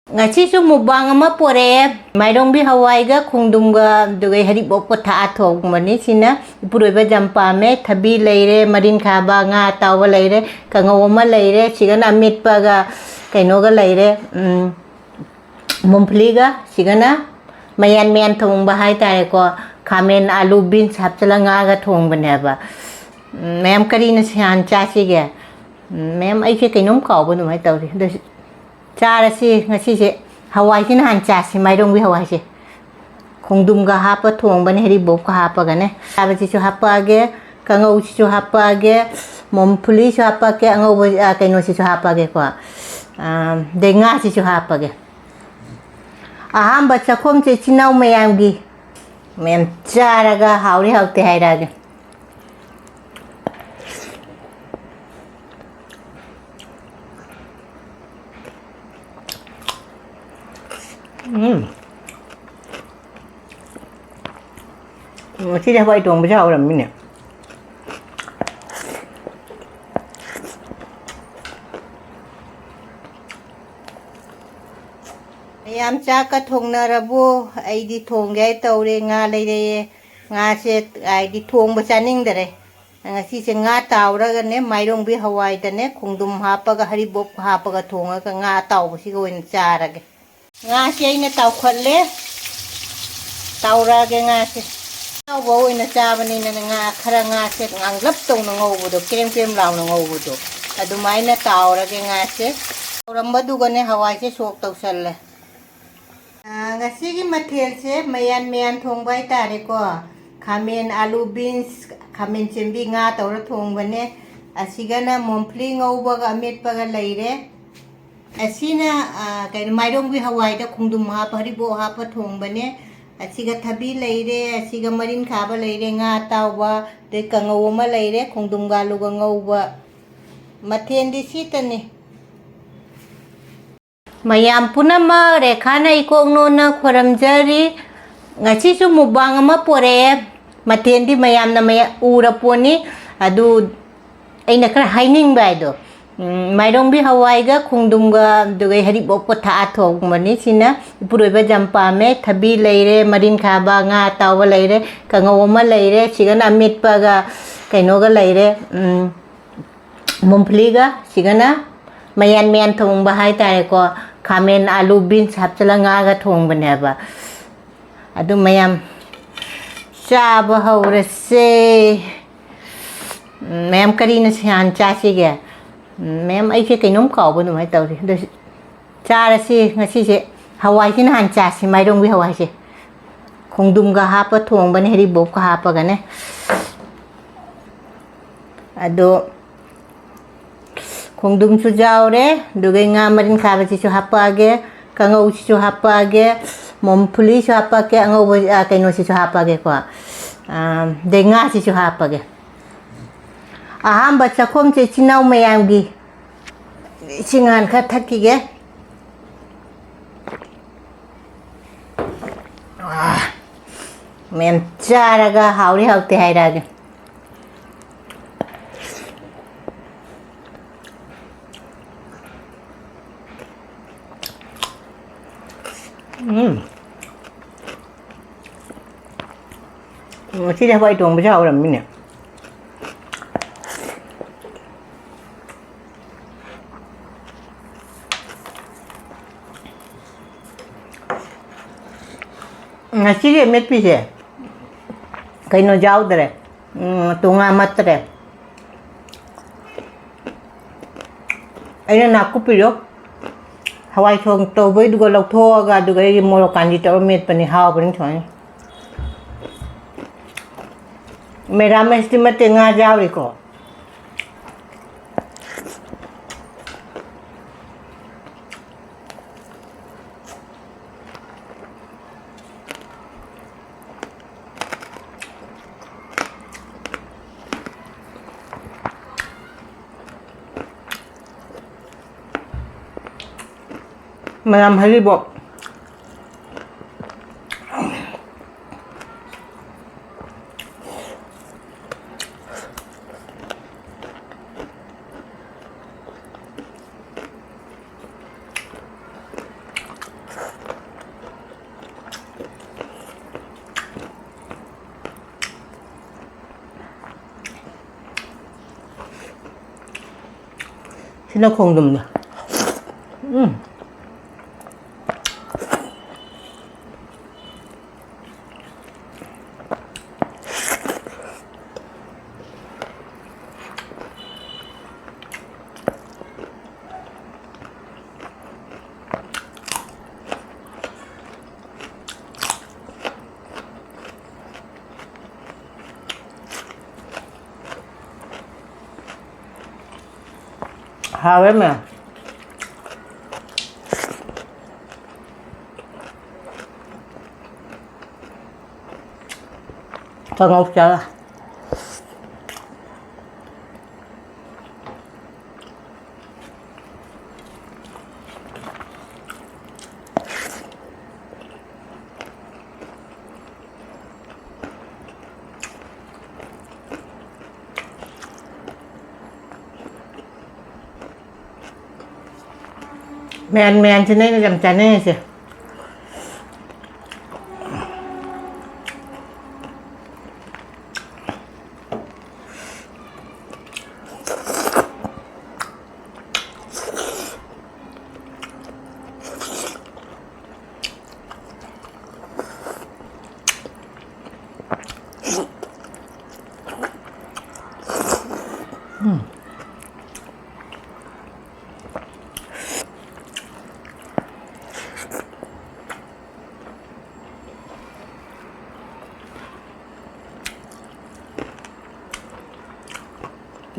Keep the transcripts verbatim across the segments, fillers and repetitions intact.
ꯉꯁꯤꯁꯨ mukbang ꯑꯃ ꯄꯣꯔꯛꯑꯦ꯫ ꯃꯥꯏꯔꯣꯡꯕꯤ ꯍꯋꯥꯏꯒ ꯈꯣꯡꯗ꯭ꯔꯨꯝꯒ ꯑꯗꯨꯒ ꯍꯔꯤꯕꯣꯞꯀ ꯊꯥꯛꯑ ꯊꯣꯡꯕꯅꯤ꯫ ꯁꯤꯅ ꯏꯄꯨꯔꯣꯏꯕ ꯌꯥꯝ ꯄꯥꯝꯃꯦ꯫ ꯊꯕꯤ ꯂꯩꯔꯦ, ꯃꯔꯤꯡꯈꯥꯕ, ꯉꯥ ꯑꯇꯥꯎꯕ ꯂꯩꯔꯦ, ꯀꯥꯡꯉꯧ ꯑꯃ ꯂꯩꯔꯦ, ꯁꯤꯒꯅ ꯑꯃꯦꯠꯄꯒ ꯀꯩꯅꯣꯒ ꯂꯩꯔꯦ, ꯎꯝ, ꯃꯨꯝꯐꯂꯤꯒ꯫ ꯁꯤꯒꯅ ꯃꯌꯥꯟ ꯃꯌꯥꯟ ꯊꯣꯡꯕ ꯍꯥꯏꯇꯥꯔꯦꯀꯣ꯫ ꯈꯥꯃꯦꯟ, ꯑꯥꯂꯨ, beans ꯍꯥꯞꯆꯤꯜꯂ ꯉꯥꯒ ꯊꯣꯡꯕꯅꯦꯕ꯫ ꯎꯝ, ꯃꯌꯥꯝ ꯀꯔꯤꯅ ꯍꯥꯟ ꯆꯥꯁꯤꯒꯦ? ꯎꯝ, ꯃꯌꯥꯝ ꯑꯩꯁꯦ ꯀꯩꯅꯣꯝ ꯀꯥꯎꯕ ꯑꯗꯨꯃꯥꯏꯅ ꯇꯧꯔꯤ꯫ ꯑꯗꯨ ꯆꯥꯔꯁꯤ ꯉꯁꯤꯁꯦ꯫ ꯍꯋꯥꯏꯁꯤꯅ ꯍꯥꯟ ꯆꯥꯁꯤ, ꯃꯥꯏꯔꯣꯡꯕꯤ ꯍꯋꯥꯏꯁꯦ꯫ ꯈꯣꯡꯗ꯭ꯔꯨꯝꯒ ꯍꯥꯞꯄ ꯊꯣꯡꯕꯅꯦ, ꯍꯔꯤꯕꯣꯞꯀ ꯍꯥꯞꯄꯒꯅꯦ꯫ ꯆꯥꯕꯁꯤꯁꯨ ꯍꯥꯞꯄꯛꯑꯒꯦ, ꯀꯥꯡꯉꯧꯁꯤꯁꯨ ꯍꯥꯞꯄꯛꯑꯒꯦ, ꯃꯣꯝꯐꯨꯂꯤꯁꯨ ꯍꯥꯞꯄꯛꯀꯦ, ꯑꯉꯧꯕ, ꯑ, ꯀꯩꯅꯣꯁꯤꯁꯨ ꯍꯥꯞꯄꯛꯑꯒꯦꯀꯣ꯫ ꯑ, ꯑꯗꯩ ꯉꯥꯁꯤꯁꯨ ꯍꯥꯞꯄꯒꯦ꯫ ꯑꯍꯥꯟꯕ ꯆꯥꯛꯈꯣꯝꯁꯦ ꯏꯆꯤꯟ ꯏꯅꯥꯎ ꯃꯌꯥꯝꯒꯤ, ꯃꯌꯥꯝ ꯆꯥꯔꯒ ꯍꯥꯎꯔꯤ ꯍꯥꯎꯇꯦ ꯍꯥꯏꯔꯛꯑꯒꯦ꯫ ꯎꯝ꯫ ꯉꯁꯤꯗꯤ ꯍꯋꯥꯏ ꯊꯣꯡꯕꯁꯦ ꯍꯥꯎꯔꯝꯃꯤꯅꯦ꯫ ꯃꯌꯥꯝ ꯆꯥꯛꯀ ꯊꯣꯡꯅꯔꯕꯣ? ꯑꯩꯗꯤ ꯊꯣꯡꯒꯦ ꯍꯥꯏ ꯇꯧꯔꯦ꯫ ꯉꯥ ꯂꯩꯔꯛꯑꯦ꯫ ꯉꯥꯁꯦ ꯍꯥꯏꯗꯤ ꯊꯣꯡꯕ ꯆꯥꯅꯤꯡꯗꯔꯦ꯫ ꯉꯁꯤꯁꯦ ꯉꯥ ꯇꯥꯎꯔꯒꯅꯦ, ꯃꯥꯏꯔꯣꯡꯕꯤ ꯍꯋꯥꯏꯗꯅꯦ, ꯈꯣꯡꯗ꯭ꯔꯨꯝ ꯍꯥꯞꯄꯒ, ꯍꯔꯤꯕꯣꯞ ꯍꯥꯞꯄꯒ ꯊꯣꯡꯉꯒ ꯉꯥ ꯑꯇꯥꯎꯕꯁꯤꯒ ꯑꯣꯏꯅ ꯆꯥꯔꯒꯦ꯫ ꯉꯥꯁꯦ ꯑꯩꯅ ꯇꯥꯎꯈꯠꯂꯦ꯫ ꯇꯥꯎꯔꯛꯑꯒꯦ ꯉꯥꯁꯦ꯫ ꯑꯇꯥꯎꯕ ꯑꯣꯏꯅ ꯆꯥꯕꯅꯤꯅꯅꯦ, ꯉꯥ ꯈꯔ, ꯉꯥꯁꯦ ꯉꯥꯡꯂꯞ ꯇꯧꯅ ꯉꯧꯕꯗꯣ, ꯀ꯭ꯔꯦꯝ ꯀ꯭ꯔꯦꯝ ꯂꯥꯎꯅ ꯉꯧꯕꯗꯣ, ꯑꯗꯨꯃꯥꯏꯅ ꯇꯥꯎꯔꯒꯦ ꯉꯥꯁꯦ꯫ ꯇꯥꯎꯔꯝꯕꯗꯨꯒꯅꯦ ꯍꯋꯥꯏꯁꯦ ꯁꯣꯛ ꯇꯧꯁꯜꯂꯦ꯫ ꯑꯥ, ꯉꯁꯤꯒꯤ ꯃꯊꯦꯜꯁꯦ ꯃꯌꯥꯟ ꯃꯌꯥꯟ ꯊꯣꯡꯕ ꯍꯥꯏꯇꯥꯔꯦꯀꯣ꯫ ꯈꯥꯃꯦꯟ, ꯑꯥꯂꯨ, beans, ꯈꯥꯃꯦꯟ ꯆꯦꯝꯕꯤ, ꯉꯥ ꯇꯧꯔ ꯊꯣꯡꯕꯅꯦ꯫ ꯑꯁꯤꯒꯅ ꯃꯣꯝꯐ꯭ꯂꯤ ꯉꯧꯕꯒ ꯑꯃꯦꯠꯄꯒ ꯂꯩꯔꯦ꯫ ꯑꯁꯤꯅ, ꯑꯥ, ꯀꯩꯅꯣ, ꯃꯥꯏꯔꯣꯡꯕꯤ ꯍꯋꯥꯏꯗ ꯈꯣꯡꯗ꯭ꯔꯨꯝ ꯍꯥꯞꯄ, ꯍꯔꯤꯕꯣꯞ ꯍꯥꯞꯄ ꯊꯣꯡꯕꯅꯦ꯫ ꯑꯁꯤꯒ ꯊꯕꯤ ꯂꯩꯔꯦ, ꯑꯁꯤꯒ ꯃꯔꯤꯟ ꯈꯥꯕ ꯂꯩꯔꯦ, ꯉꯥ ꯑꯇꯥꯎꯕ, ꯑꯗꯩ ꯀꯥꯡꯉꯧ ꯑꯃ ꯂꯩꯔꯦ, ꯈꯣꯡꯗ꯭ꯔꯨꯝꯒ ꯑꯥꯂꯨꯒ ꯉꯧꯕ꯫ ꯃꯊꯦꯜꯗꯤ ꯁꯤꯇꯅꯤ꯫ ꯃꯌꯥꯝ ꯄꯨꯝꯅꯃꯛ ꯔꯦꯈꯥꯅ ꯏꯀꯣꯛ ꯅꯣꯟꯅ ꯈꯣꯏꯔꯝꯖꯔꯤ꯫ ꯉꯁꯤꯁꯨ mukbang ꯑꯃ ꯄꯣꯔꯛꯑꯦ꯫ ꯃꯊꯦꯜꯗꯤ ꯃꯌꯥꯝꯅ ꯃꯌꯥ-, ꯎꯔ ꯄꯣꯠꯅꯤ꯫ ꯑꯗꯨ ꯑꯩꯅ ꯈꯔ ꯍꯥꯏꯅꯤꯡꯕ ꯍꯥꯏꯗꯣ, ꯎꯝ, ꯃꯥꯏꯔꯣꯡꯕꯤ ꯍꯋꯥꯏꯒ ꯈꯣꯡꯗ꯭ꯔꯨꯝꯒ ꯑꯗꯨꯒ ꯍꯔꯤꯕꯣꯞꯀ ꯊꯥꯛꯑ ꯊꯣꯡꯕꯅꯤ꯫ ꯁꯤꯅ ꯏꯄꯨꯔꯣꯏꯕ ꯌꯥꯝ ꯄꯥꯝꯃꯦ꯫ ꯊꯕꯤ ꯂꯩꯔꯦ, ꯃꯔꯤꯟ ꯈꯥꯕ, ꯉꯥ ꯑꯇꯥꯎꯕ ꯂꯩꯔꯦ, ꯀꯥꯡꯉꯧ ꯑꯃ ꯂꯩꯔꯦ, ꯁꯤꯒꯅ ꯑꯃꯦꯠꯄꯒ ꯀꯩꯅꯣꯒ ꯂꯩꯔꯦ, ꯎꯝ, ꯃꯨꯝꯐꯂꯤꯒ꯫ ꯁꯤꯒꯅ ꯃꯌꯥꯟ ꯃꯌꯥꯟ ꯊꯣꯡꯕ ꯍꯥꯏꯇꯥꯔꯦꯀꯣ꯫ ꯈꯥꯃꯦꯟ, ꯑꯥꯂꯨ, ꯕꯤꯟꯁ ꯍꯥꯞꯆꯤꯜꯂꯒ ꯉꯥꯒ ꯊꯣꯡꯕꯅꯦꯕ꯫ ꯑꯗꯨ ꯃꯌꯥꯝ ꯆꯥꯕ ꯍꯧꯔꯁꯦ꯫ ꯎꯝ, ꯃꯌꯥꯝ ꯀꯔꯤꯅ ꯍꯥꯟꯅ ꯆꯥꯁꯤꯒꯦ? ꯎꯝ, ꯃꯌꯥꯝ ꯑꯩꯁꯦ ꯀꯩꯅꯣꯝ ꯀꯥꯎꯕ ꯑꯗꯨꯃꯥꯏꯅ ꯇꯧꯔꯤ꯫ ꯑꯗꯨ ꯆꯥꯔꯁꯤ ꯉꯁꯤꯁꯦ꯫ ꯍꯋꯥꯏꯁꯤꯅ ꯍꯥꯟꯅ ꯆꯥꯁꯤ, ꯃꯥꯏꯔꯣꯡꯕꯤ ꯍꯋꯥꯏꯁꯦ꯫ ꯈꯣꯡꯗ꯭ꯔꯨꯝꯒ ꯍꯥꯞꯄ ꯊꯣꯡꯕꯅꯦ, ꯍꯔꯤꯕꯣꯞꯀ ꯍꯥꯞꯄꯒꯅꯦ꯫ ꯑꯗꯣ ꯈꯣꯡꯗ꯭ꯔꯨꯝꯁꯨ ꯌꯥꯎꯔꯦ, ꯑꯗꯨꯒ ꯉꯥ ꯃꯔꯤꯟ ꯈꯥꯕꯁꯤꯁꯨ ꯍꯥꯞꯄꯛꯑꯒꯦ, ꯀꯥꯡꯉꯧꯁꯤꯁꯨ ꯍꯥꯞꯄꯛꯑꯒꯦ, ꯃꯣꯝꯐꯨꯂꯤꯁꯨ ꯍꯥꯞꯄꯛꯀꯦ, ꯑꯉꯧꯕ, ꯑ, ꯀꯩꯅꯣꯁꯤꯁꯨ ꯍꯥꯞꯄꯛꯑꯒꯦꯀꯣ꯫ ꯑ, ꯑꯗꯩ ꯉꯥꯁꯤꯁꯨ ꯍꯥꯞꯄꯒꯦ꯫ ꯑꯍꯥꯟꯕ ꯆꯥꯛꯈꯣꯝꯁꯦ ꯏꯆꯤꯟ ꯏꯅꯥꯎ ꯃꯌꯥꯝꯒꯤ ꯏꯁꯤꯡ ꯍꯥꯟ ꯈꯔ ꯊꯛꯈꯤꯒꯦ꯫ ꯑꯥ, ꯃꯌꯥꯝ ꯆꯥꯔꯒ ꯍꯥꯎꯔꯤ ꯍꯥꯎꯇꯦ ꯍꯥꯏꯔꯛꯑꯒꯦ꯫ ꯎꯝ꯫ ꯉꯁꯤꯗꯤ ꯍꯋꯥꯏ ꯊꯣꯡꯕꯁꯦ ꯍꯥꯎꯔꯝꯃꯤꯅꯦ꯫ ꯉꯁꯤꯒꯤ ꯑꯃꯦꯠꯄꯤꯁꯦ ꯀꯩꯅꯣ ꯌꯥꯎꯗ꯭ꯔꯦ, ꯎꯝ, ꯇꯣꯉꯥꯟ ꯃꯠꯇ꯭ꯔꯦ꯫ ꯑꯩꯅ ꯅꯥꯀꯨꯞꯄꯤꯗꯣ ꯍꯋꯥꯏ ꯊꯣꯡ ꯇꯧꯕꯩꯗꯨꯒ ꯂꯧꯊꯣꯛꯑꯒ, ꯑꯗꯨꯒ ꯑꯩꯒꯤ ꯃꯣꯔꯣꯛ ꯀꯥꯟꯆꯤ ꯇꯧꯔ ꯃꯦꯠꯄꯅꯤ, ꯍꯥꯎꯕꯅꯤ ꯊꯣꯡꯉꯤ꯫ ꯃꯦꯔꯥꯃꯦꯁꯇꯤ ꯅꯠꯇꯦ, ꯉꯥ ꯌꯥꯎꯔꯤꯀꯣ꯫ ꯃꯌꯥꯝ ꯍꯔꯤꯕꯣꯞ꯫ ꯅ ꯈꯣꯡꯗ꯭ꯔꯨꯝꯗꯣ꯫ ꯎꯝ꯫ ꯍꯥꯎꯋꯦ ꯃꯌꯥꯝ꯫ ꯀꯥꯡꯉꯧ ꯆꯥꯔ꯫ ꯃꯌꯥꯟ ꯃꯌꯥꯟꯁꯤꯅꯦ ꯑꯩꯅ ꯌꯥꯝ ꯆꯥꯅꯤꯡꯉꯤꯁꯦ꯫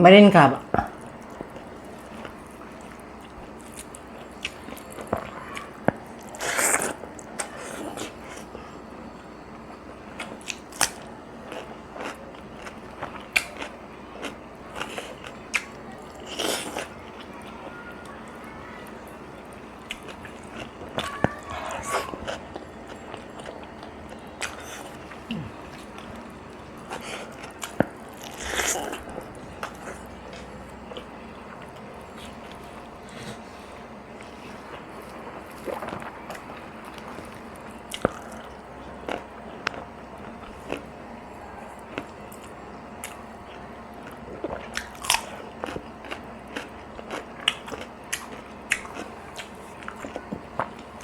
ꯃꯔꯤꯟ ꯈꯥꯕ꯫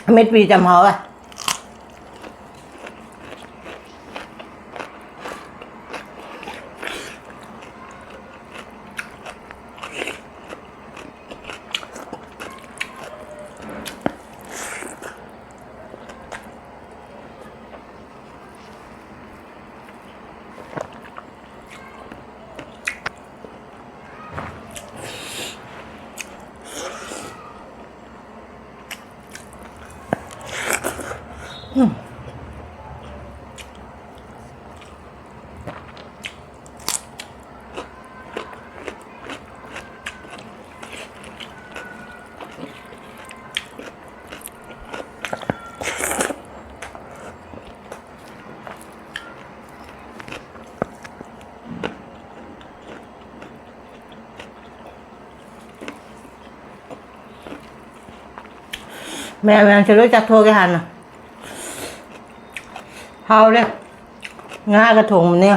ꯑꯃꯦꯠꯄꯤꯁꯦ ꯌꯥꯝ ꯍꯥꯎꯋꯦ꯫ ꯃꯌꯥꯝ ꯃꯌꯥꯝꯁꯦ ꯂꯣꯏ ꯆꯥꯊꯣꯛꯑꯒꯦ ꯍꯥꯟꯅ꯫ ꯍꯥꯎꯔꯦ꯫ ꯉꯥꯒ ꯊꯣꯡꯕꯅꯦ꯫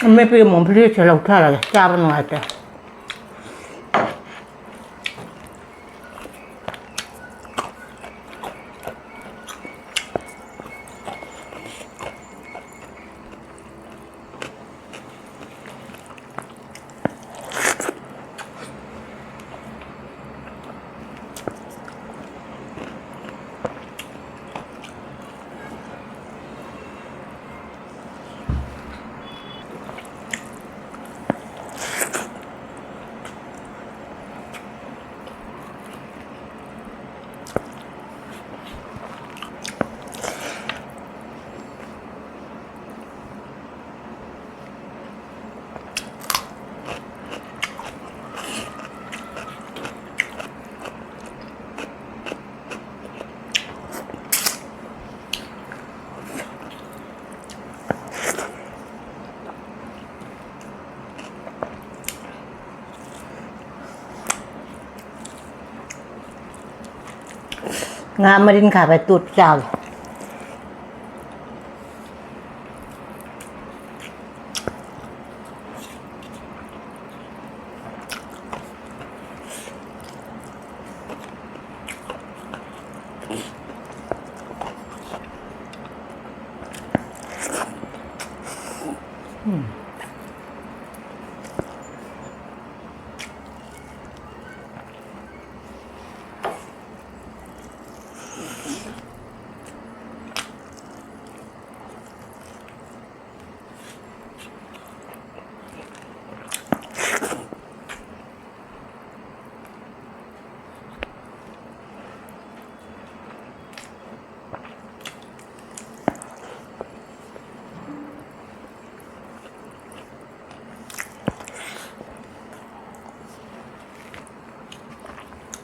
ꯑꯃꯦꯠꯄꯒꯤ ꯑꯃꯨꯛ ꯐ꯭ꯔꯤꯖꯇ ꯂꯧꯊꯔꯒꯦ, ꯆꯥꯕ ꯅꯨꯡꯉꯥꯏꯇꯦ꯫ ꯉꯥ ꯃꯔꯤꯟ ꯈꯥꯕ ꯇꯣꯠ ꯆꯥꯕ꯫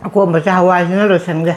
ꯑꯀꯣꯝꯕꯁꯦ ꯍꯋꯥꯏꯁꯤꯅ ꯂꯣꯏꯁꯟꯒꯦ꯫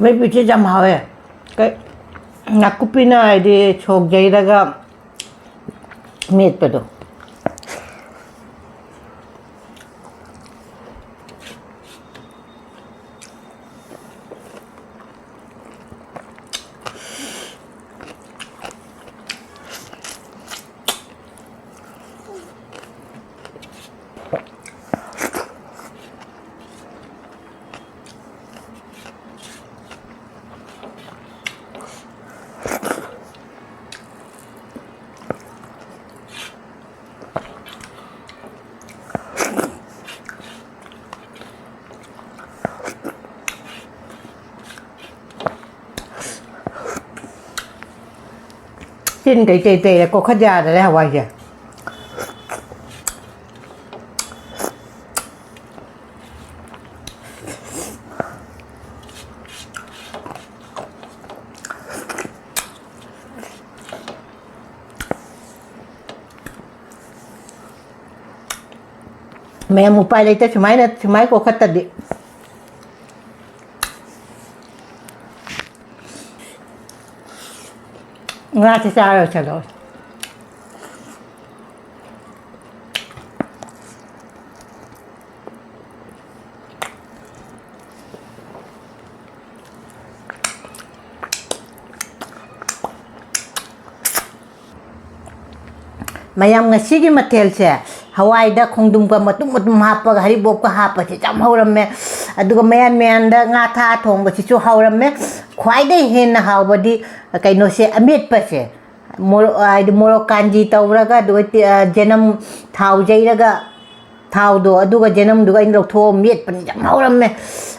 ꯃꯩ ꯄꯤꯆꯦ ꯌꯥꯝ ꯍꯥꯎꯋꯦ꯫ ꯀꯩ, ꯅꯥꯀꯨꯞꯄꯤꯅ ꯍꯥꯏꯗꯤ ꯁꯣꯛ ꯌꯩꯔꯒ ꯃꯦꯠꯄꯗꯣ꯫ ꯇꯤꯟ ꯀꯩ ꯀꯩ ꯇꯩꯔꯦ, ꯀꯣꯛꯈꯠ ꯌꯥꯗꯔꯦ ꯍꯋꯥꯏꯁꯦ꯫ ꯃꯌꯥꯝ ꯎꯄꯥꯏ ꯂꯩꯇꯦ, ꯁꯨꯃꯥꯏꯅ, ꯁꯨꯃꯥꯏꯅ ꯀꯣꯛꯈꯠꯇꯗꯤ꯫ ꯉꯥꯁꯦ ꯆꯥꯔ ꯂꯣꯏꯁꯜꯂꯣ꯫ ꯃꯌꯥꯝ, ꯉꯁꯤꯒꯤ ꯃꯊꯦꯜꯁꯦ ꯍꯋꯥꯏꯗ ꯈꯣꯡꯗ꯭ꯔꯨꯝꯒ ꯃꯇꯨꯝ ꯃꯇꯨꯝ ꯍꯥꯞꯄꯒ ꯍꯔꯤꯕꯣꯞꯀ ꯍꯥꯞꯄꯁꯦ ꯌꯥꯝ ꯍꯧꯔꯝꯃꯦ꯫ ꯑꯗꯨꯒ ꯃꯌꯥꯟ ꯃꯌꯥꯟꯗ ꯉꯥ ꯊꯥꯛꯑ ꯊꯣꯡꯕꯁꯤꯁꯨ ꯍꯧꯔꯝꯃꯦ꯫ ꯈ꯭ꯋꯥꯏꯗꯒꯤ ꯍꯦꯟꯅ ꯍꯥꯎꯕꯗꯤ ꯀꯩꯅꯣꯁꯦ, ꯑꯃꯦꯠꯄꯁꯦ, ꯃꯣꯔꯣꯛ, ꯍꯥꯏꯗꯤ ꯃꯣꯔꯣꯛ ꯀꯥꯟꯖꯤ ꯇꯧꯔꯒ, ꯑꯗꯨꯒ ꯇꯤ-, ꯑ, ꯆꯅꯝ ꯊꯥꯎ ꯌꯩꯔꯒ, ꯊꯥꯎꯗꯣ ꯑꯗꯨꯒ ꯆꯅꯝꯗꯨꯒ ꯑꯩꯅ ꯂꯧꯊꯣꯛꯑ ꯃꯦꯠꯄꯅꯤ, ꯌꯥꯝ ꯍꯧꯔꯝꯃꯦ꯫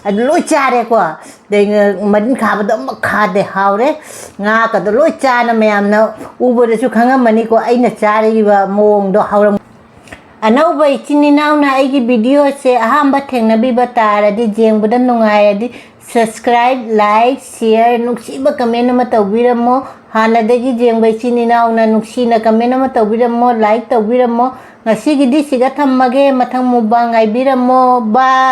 ꯑꯗꯨ ꯂꯣꯏ ꯆꯥꯔꯦꯀꯣ꯫ ꯑꯗꯩ ꯃꯔꯤꯟ ꯈꯥꯕꯗꯣ ꯑꯃꯨꯛ ꯈꯥꯗꯦ, ꯍꯥꯎꯔꯦ꯫ ꯉꯥꯒꯗꯣ ꯂꯣꯏ ꯆꯥꯅ ꯃꯌꯥꯝꯅ ꯎꯕꯗꯁꯨ ꯈꯪꯉꯝꯃꯅꯤꯀꯣ ꯑꯩꯅ ꯆꯥꯔꯤꯕ ꯃꯑꯣꯡꯗꯣ ꯍꯧꯔꯝ-, ꯑꯅꯧꯕ ꯏꯆꯤꯟ ꯏꯅꯥꯎꯅ ꯑꯩꯒꯤ ꯚꯤꯗꯤꯑꯣꯁꯦ ꯑꯍꯥꯟꯕ ꯊꯦꯡꯅꯕꯤꯕ ꯇꯥꯔꯗꯤ, ꯌꯦꯡꯕꯗ ꯅꯨꯡꯉꯥꯏꯔꯗꯤ, subscribe, like, share, ꯅꯨꯡꯁꯤꯕ comment ꯑꯃ ꯇꯧꯕꯤꯔꯝꯃꯣ꯫ ꯍꯥꯟꯅꯗꯒꯤ ꯌꯦꯡꯕ ꯏꯆꯤꯟ ꯏꯅꯥꯎꯅ ꯅꯨꯡꯁꯤꯅ comment ꯑꯃ ꯇꯧꯕꯤꯔꯝꯃꯣ, like ꯇꯧꯕꯤꯔꯝꯃꯣ꯫ ꯉꯁꯤꯒꯤꯗꯤ ꯁꯤꯒ ꯊꯝꯃꯒꯦ, ꯃꯊꯪ mukbang ꯉꯥꯏꯕꯤꯔꯝꯃꯣ꯫ Bye꯫